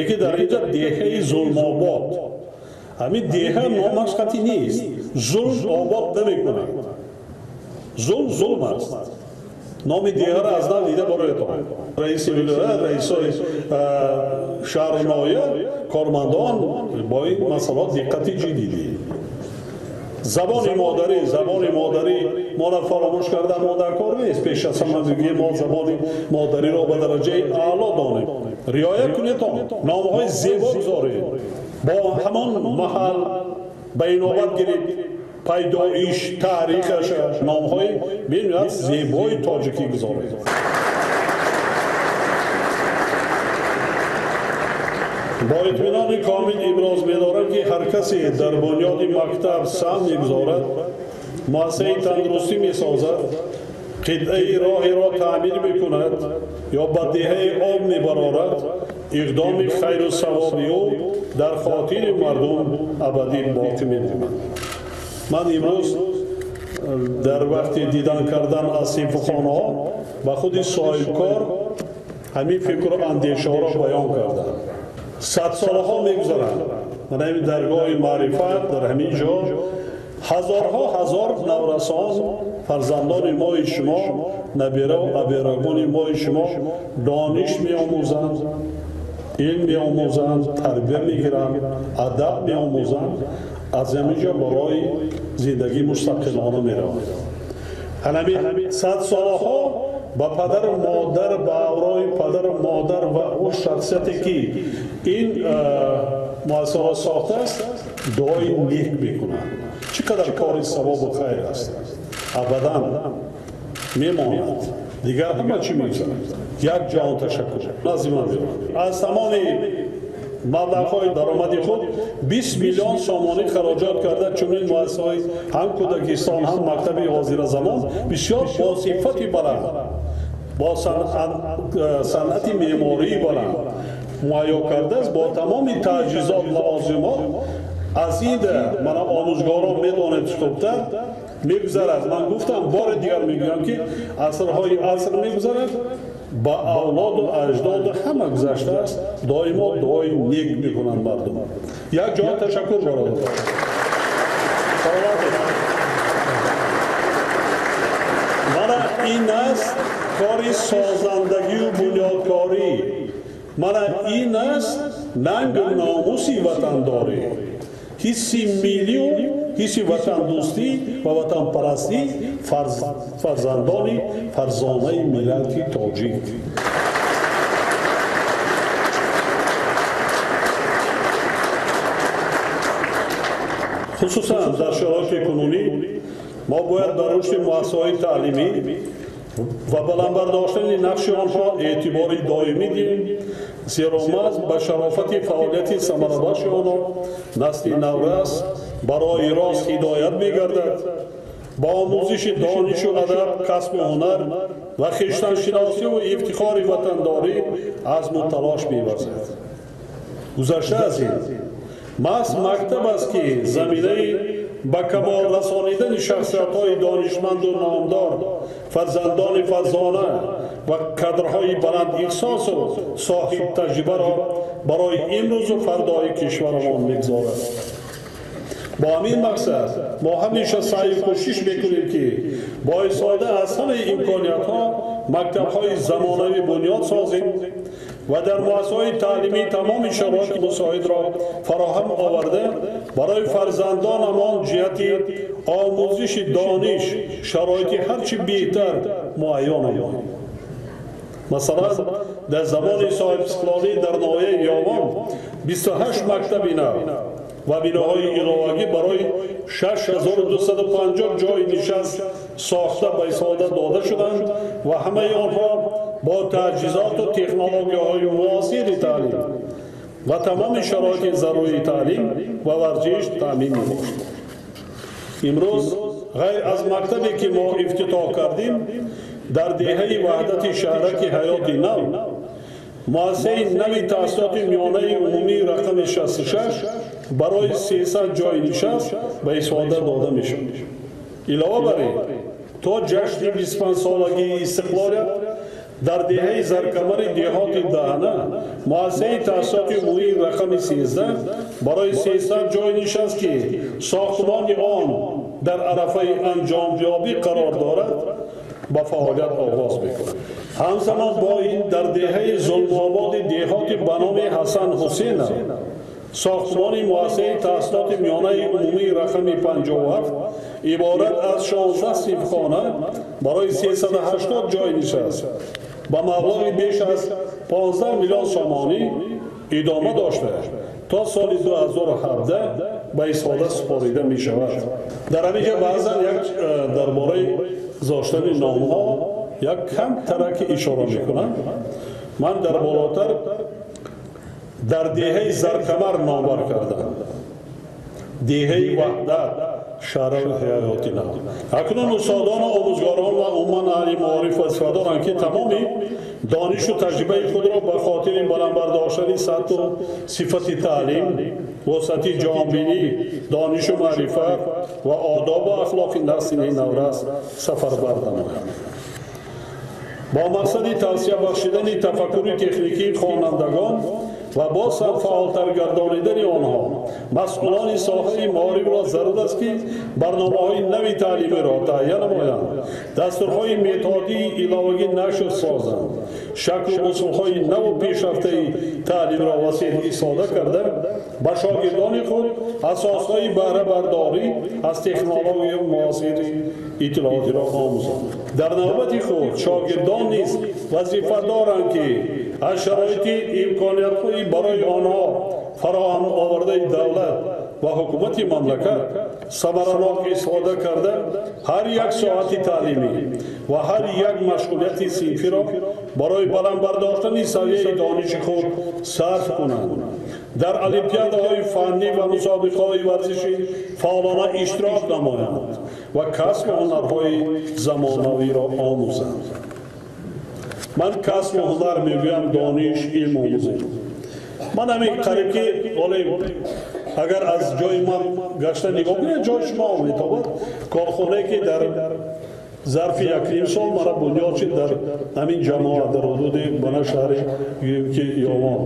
Яке дар инҷо деҳаи Зулмобод. Ҳамин деҳа номаш хати нест. Зулм обод намекунад. Зулм зулм аст. Номи деҳаро аз нав дида бароятон. Раиси вилоят, раисои шаҳру ноҳия, кормандон бо ин масъалаҳо диққати ҷиддӣ диҳед. Забони модарӣ, забони модарӣ моро фаромӯш карда мо дар кор нест. Пеш аз ҳама мегӯем мо забони модариро ба дараҷаи аъло донем. Риоя кунед он, номҳои зебо гузоред. Бо ҳамон маҳал ба инобат гиред пайдоиш, таърихаш, номҳои бениҳоят зебои тоҷикӣ гузоред. Бо итминони комил иброз медорам, ки ҳар касе дар бунёди мактаб саҳм мегузорад, муассисаи тандурустӣ месозад, қитъаи роҳеро таъмир мекунад ё ба деҳаи об мебарорад, иқдоми хайру савоби ӯ дар хотири мардум абадӣ боқӣ мемонад. Ман имрӯз дар вақти дидан кардан аз синфхонаҳо ба худи соҳибкор ҳамин фикру андешаҳоро баён кардам. Садсолаҳо мегузаранд. Ман ҳамин даргоҳи маърифат дар ҳамин ҷо ҳазорҳо ҳазор наврасон, фарзандони мои шумо, набираву аберагони мои шумо дониш меомӯзанд, илм меомӯзанд, тарбия мегиранд, адаб меомӯзанд, аз ҳамин ҷо барои зиндагӣ мустақилона мераванд. Ҳамин садсолаҳо ба падару модар, ба аврои падару модар ва ӯ шахсияте ки ин муассисаро сохтааст, дуои нек мекунанд. Чӣ қадар кори савобу хайр аст, абадан мемонад. Дигар ҳама чӣ мегузарад. Як ҷаҳон ташаккур. Назди ман меравад. Аз тамоми маблағҳои даромади худ 20 миллион сомонӣ хароҷот карда чунин муассисаҳои ҳам кӯдакистон, ҳам мактаби ҳозиразамон бисёр бо сифати баланд, бо санъати меъмории баланд муҳайё кардааст, бо тамоми таҷҳизот, лавозимот. Аз ин мана омӯзгорон медонед хубтар мегузарад. Ман гуфтам, бори дигар мегӯям, ки асрҳои аср мегузарад, ба авлоду аҷдоду ҳама гузаштааст, доимо дуои нек мекунанд мардум. Як ҷоҳон ташаккур бародар. Мана ин аст кори созандагию бунёдкорӣ. Мана ин аст нангу номуси ватандорӣ, ҳисси миллию ҳисси ватандӯстӣ ва ватанпарастӣ фарзандони фарзонаи миллати тоҷик. Хусусан дар шароити кунунӣ мо бояд ба рушди муассисаҳои таълимӣ ва баланд бардоштани нақши онҳо эътибори доимӣ диҳем, зеро маҳз ба шарофати фаъолияти самарабахши онҳо насли наврас барои рост ҳидоят мегардад, ба омӯзиши донишу адаб, касбу ҳунар ва хештаншиносиву ифтихори ватандорӣ азму талош меварзад. Гузашта аз ин, маҳз мактаб аст, ки заминаи ба камол расонидани шахсиятҳои донишманду номдор, фарзандони фарзона ва кадрҳои баландихсосу соҳибтаҷрибаро барои имрӯзу фардои кишварамон мегузорад. Бо ҳамин мақсад мо ҳамеша саъю кӯшиш мекунем, ки бо истифода аз ҳамаи имкониятҳо мактабҳои замонавӣ бунёд созем ва дар муассисаҳои таълимӣ тамоми шароити мусоидро фароҳам оварда барои фарзандонамон ҷиҳати омӯзиши дониш шароити ҳарчи беҳтар муайян намоем. Масалан, дар замони соҳибистиқлолӣ дар ноҳияи Ёвон 28 мактаби нав ва биноҳои иловагӣ барои 6250 ҷойи нишаст сохта ба истифода дода шуданд ва ҳамаи онҳо бо таҷҳизоту технологияҳои муосири таълим ва тамоми шароити зарурии таълим ва варзиш таъмин мебошад. Имрӯз ғайр аз мактабе ки мо ифтитоҳ кардем, дар деҳаи Ваҳдати шаҳраки Ҳаёти Нав муассисаи нави таҳсилоти миёнаи умумии рақами 66 барои 300 ҷойи нишаст ба истифода дода мешавад. Илова бар ин, то ҷашни 25-солагии истиқлолият Дар деҳаи Заркамари деҳоти Даҳана муассисаи таҳсилоти умумии рақами 13 барои 300 ҷой нишаст, ки сохтмони он дар арафаи анҷомёбӣ қарор дорад, ба фаъолият оғоз мекунад. Ҳамзамон бо ин дар деҳаи Зулмободи деҳоти ба номи Ҳасан Ҳусейнов сохтмони муассисаи таҳсилоти миёнаи умумии рақами 57 иборат аз 16 синфхона барои 380 ҷой нишаст ба маблағи беш аз 15 миллион сомонӣ идома дошта то соли 2017 ба истифода супорида мешавад. Дар ҳаминҷа баъзан як дар бораи гузоштани номҳо як кам тараки ишора мекунам. Ман дар болотар дар деҳаи Заркамар номбар кардам, деҳаи Ваҳдат, шаҳри ҳаёти нав. Акнун устодону омӯзгорон ва умуман аҳли маориф вазифа доранд, ки тамоми донишу таҷрибаи худро ба хотири баланд бардоштани сатҳу сифати таълим, вусъати ҷаҳонбинӣ, донишу маърифат ва одобу ахлоқи насли наврас сафарбар намоянд. Бо мақсади тавсия бахшидани тафаккури техникии хонандагон ва боз ҳам фаъолтар гардонидани онҳо, масъулони соҳаи маорифро зарур аст, ки барномаҳои нави таълимиро таҳия намоянд, дастурҳои методии иловагӣ нашр созанд, шаклу усулҳои наву пешрафтаи таълимро васеъ истифода карда ба шогирдони худ асосҳои баҳрабардорӣ аз технологияи муосири иттилоотиро омӯзанд. Дар навбати худ шогирдон низ вазифа доранд, ки аз шароити имкониятҳои барои онҳо фароҳам овардаи давлат ва ҳукумати мамлакат самаранок истифода карда ҳар як соати таълимӣ ва ҳар як машғулияти синфиро барои баланд бардоштани савияи дониши худ сарф кунанд. Дар олимпиадаҳои фаннӣ ва мусобиқаҳои варзишӣ фаъолона иштирок намоянд ва касбу ҳунарҳои замонавиро омӯзанд. Ман касбу ҳунар мегӯям, дониш, илм омӯзем. Ман ҳамин қариб ки оле агар аз ҷои ман гашта нигоҳ кунед, ҷои шумо метобад. Корхонае ки дар зарфи якним сол мара бунёд шуд дар ҳамин ҷамоа, дар ҳудуди бана шаҳри ки Ёвон,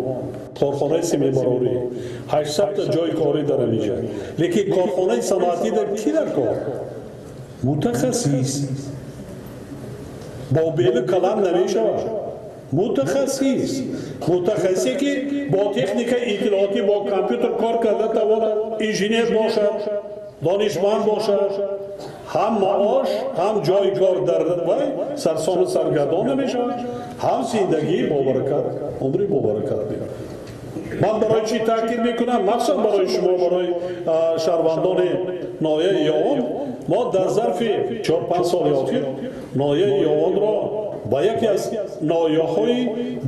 корхонаи семибарорӣ, 800 та ҷои корӣ дар ҳаминҷа. Лекин корхонаи саноатӣ дар ки дар кор? Мутахассис. Бо белу калам намешавад. Мутахассис. Мутахассисе ки бо техникаи иттилоотӣ, бо компютер кор карда тавонад, инженер бошад, донишманд бошад, ҳам маош, ҳам ҷои кор дар вай сарсону саргардон намешавад, ҳам зиндагии бобаракат, умри бобаракат меёбад. Ман барои чӣ таъкид мекунам? Махсусан барои шумо, барои шаҳрвандони ноҳияи Ёвон. Мо дар зарфи 4-5 соли охир ноҳияи Ёвонро ба яке аз ноҳияҳои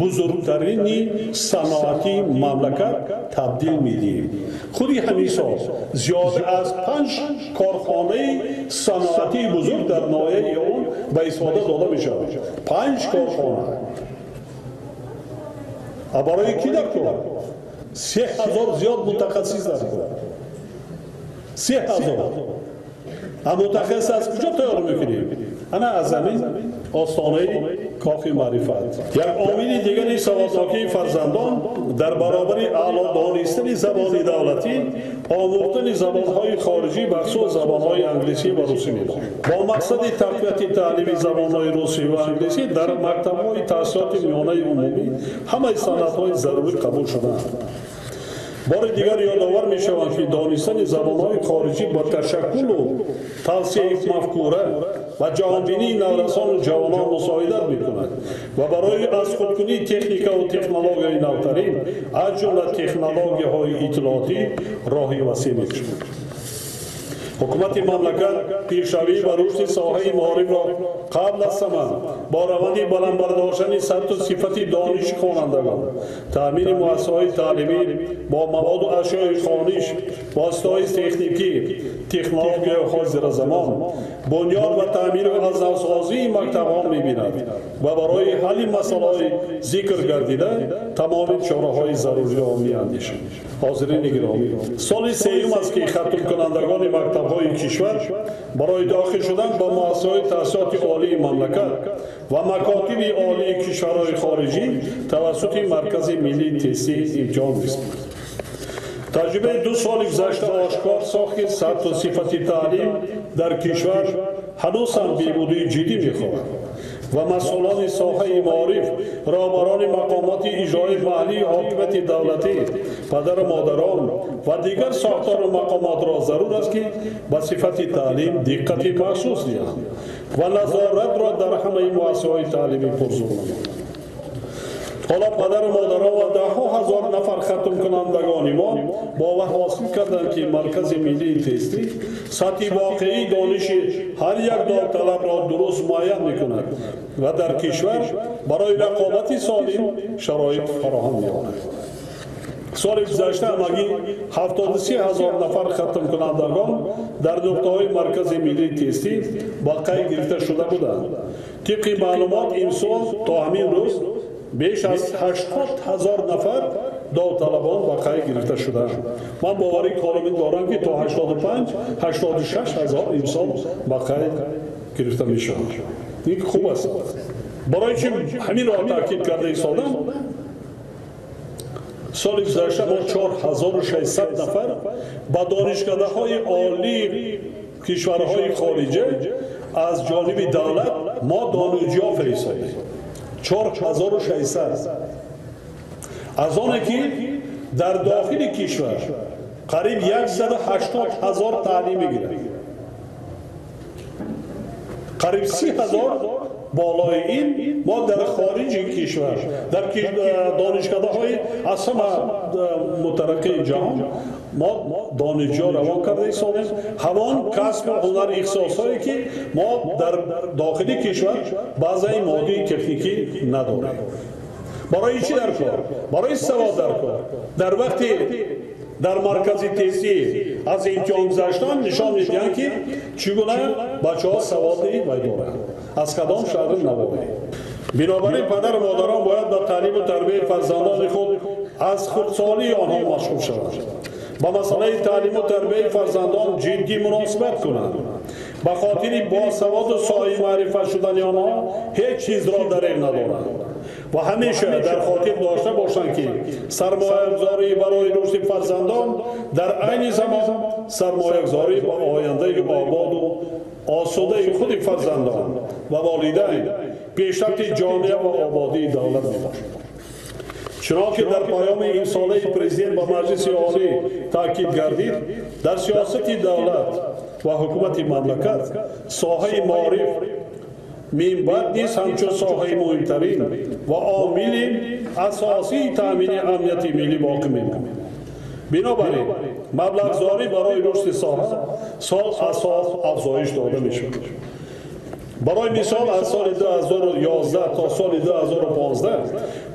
бузургтарини саноатии мамлакат табдил медиҳем. Худи ҳамин сол зиёд аз 5 корхонаи саноатии бузург дар ноҳияи Ёвон ба истифода дода мешавад. 5 корхона. А барои ки дар кор? 3000 зиёд мутахассис дар кор. 3000. А мутахассис аз куҷо тайёр мекунем? Ана аз замин остонаи кохи маърифат. Як омили дигари саводнокии фарзандон дар баробари аъло донистани забони давлатӣ омӯхтани забонҳои хориҷӣ, бахусус забонҳои англисӣ ва русӣ мебошад. Бо мақсади тақвияти таълими забонҳои русӣ ва англисӣ дар мактабҳои таҳсилоти миёнаи умумӣ ҳамаи санадҳои зарурӣ қабул шудаанд. Бори дигар ёдовар мешаванд, ки донистани забонҳои хориҷӣ ба ташаккулу тавсеаи мафкура ва ҷаҳонбинии наврасону ҷавонон мусоидат мекунад ва барои аз худкунии техникаву технологияи навтарин, аз ҷумла технологияҳои иттилоотӣ, роҳи васеъ мекушояд. Ҳукумати мамлакат пешравӣ ва рушди соҳаи маорифро қабл аз ҳама бо раванди баланд бардоштани сатҳу сифати дониши хонандагон, таъмини муассисаҳои таълимӣ бо маводу ашёи хониш, воситаҳои техникӣ, технологияи ҳозиразамон, бунёд ва таъмиру аз навсозии мактабҳо мебинад. ва барои ҳалли масъалаҳои зикр гардида тамоми чораҳои заруриро меандешад. Ҳозирини гиромӣ, соли сеюм аст ки хатмкунандагони мактабҳои кишвар барои дохил шудан ба муассисаҳои таҳсилоти олии мамлакат ва макотиби олии кишварҳои хориҷӣ тавассути Маркази миллии тестӣ имтиҳон месупоранд. Таҷрибаи 2 соли гузашта ошкор сохт, ки сатҳу сифати таълим дар кишвар ҳанӯз ҳам беҳбудии ҷиддӣ мехоҳад ва масъулони соҳаи маориф, роҳбарони мақомоти иҷроии маҳаллии ҳокимияти давлатӣ, падару модарон ва дигар сохтору мақомотро зарур аст, ки ба сифати таълим диққати махсус диҳанд ва назоратро дар ҳамаи муассисаҳои таълимӣ пурзур намоянд. Ҳоло падару модарон ва даҳҳо ҳазор нафар хатмкунандагони мо бовар ҳосил карданд, ки Маркази миллии тестӣ сатҳи воқеии дониши ҳар як довталабро дуруст муайян мекунад ва дар кишвар барои рақобати солим шароит фароҳам меорад. Соли гузашта ҳамагӣ 73 ҳазор нафар хатмкунандагон дар нуқтаҳои Маркази миллии тестӣ ба қайд гирифта шуда буданд. Тибқи маълумот, имсол то ҳамин рӯз беш аз 80 ҳазор нафар довталабон ба қайд гирифта шудаанд. Ман боварии комил дорам, ки то 85-86 ҳазор имсол ба қайд гирифта мешаванд. Ин хуб аст. Барои чи ҳаминро таъкид карда истодам? Соли гузашта мо 4600 нафар ба донишкадаҳои олии кишварҳои хориҷа аз ҷониби давлат мо донишҷӯ фиристодем. 4600. Аз оне ки дар дохили кишвар қариб 180 ҳазор таълим мегирад, қариб 30 ҳазор болои ин мо дар хориҷи кишвар, дар донишкадаҳои аз ҳама мутараққии ҷаҳон мо донишҷӯ равон карда истодем. Ҳамон касбу ҳунар ихтисосҳое ки мо дар дохили кишвар баъзаи моддии техникӣ надорем. Барои чӣ дар кор? Барои савод дар кор. Дар вақти дар маркази тестӣ аз имтиҳон гузаштан нишон медиҳанд, ки чӣ гуна бачаҳо саводи вай доранд, аз кадом шаҳри навоҳӣ. Бинобар ин падару модарон бояд ба таълиму тарбияи фарзандони худ аз хурдсолии онҳо машғул шаванд, ба масъалаи таълиму тарбияи фарзандон ҷиддӣ муносибат кунанд. Ба хотири босаводу соҳиби маърифат шудани онҳо ҳеҷ чизро дареғ надоранд ва ҳамеша дар хотир дошта бошанд, ки сармоягузорӣ барои рушди фарзандон дар айни замон сармоягузорӣ ба ояндаи ободу осудаи худи фарзандон ва волидайн, пешрафти ҷомеа ва ободии давлат мебошад. Чунон ки дар паёми имсолаи президент ба Маҷлиси Олӣ таъкид гардид, дар сиёсати давлат ва ҳукумати мамлакат соҳаи маориф минбаъд низ ҳамчун соҳаи муҳимтарин ва омили асосии таъмини амнияти миллӣ боқӣ мемонад. Бинобар ин маблағгузорӣ барои рушди соҳа сол аз сол афзоиш дода мешавад. Барои мисол, аз соли 2011 то соли 2015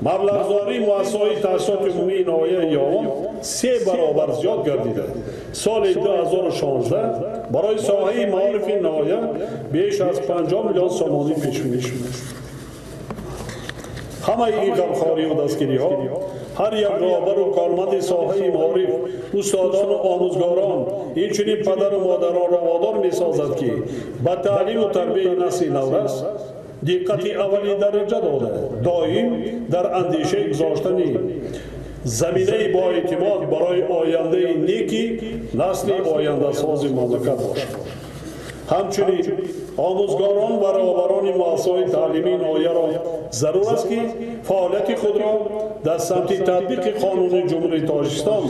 маблағгузории муассисаҳои таҳсилоти умумии ноҳияи Ёвон 3 баробар зиёд гардида. Соли 2016 барои соҳаи маорифи ноҳия беш аз 50 миллион сомонӣ пешбинӣ шудааст. Ҳамаи ин ғамхориву дастгириҳо ҳар як роҳбару корманди соҳаи маориф, устодону омӯзгорон, инчунин падару модаронро водор месозад, ки ба таълиму тарбияи насли наврас диққати аввалин дараҷа дода, доим дар андешаи гузоштани заминаи боэътимод барои ояндаи неки насли ояндасози мамлакат бошад. Ҳамчунин омӯзгорон ва роҳбарони муассисаҳои таълимии ноҳияро зарур аст, ки фаъолияти худро дар самти татбиқи қонуни Ҷумҳурии Тоҷикистон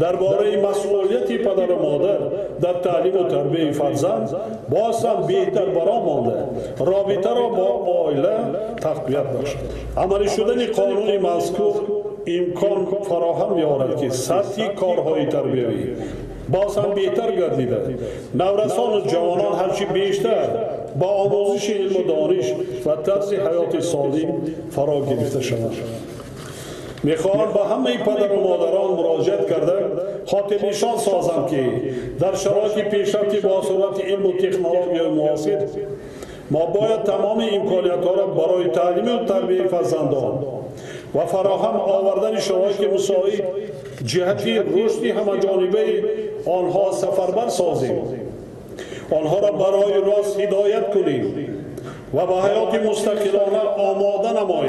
дар бораи масъулияти падару модар дар таълиму тарбияи фарзанд боз ҳам беҳтар баро монда, робитаро бо оила тақвият бахшад. Амалӣ шудани қонуни мазкур имкон фароҳам меорад, ки сатҳи корҳои тарбиявӣ боз ҳам беҳтар гардида, наврасону ҷавонон ҳарчи бештар ба омӯзиши илму дониш ва тарзи ҳаёти солим фаро гирифта шаванд. Мехоҳам ба ҳамаи падару модарон муроҷиат карда хотирнишон созам, ки дар шароити пешрафти босуръати илму технологияи муосир Мо бояд тамоми имкониятҳоро барои таълиму тарбияи фарзандон ва фароҳам овардани шароити мусоид ҷиҳати рушди ҳамаҷонибаи онҳо сафарбар созем, онҳоро барои рост ҳидоят кунем ва ба ҳаёти мустақилона омода намоем.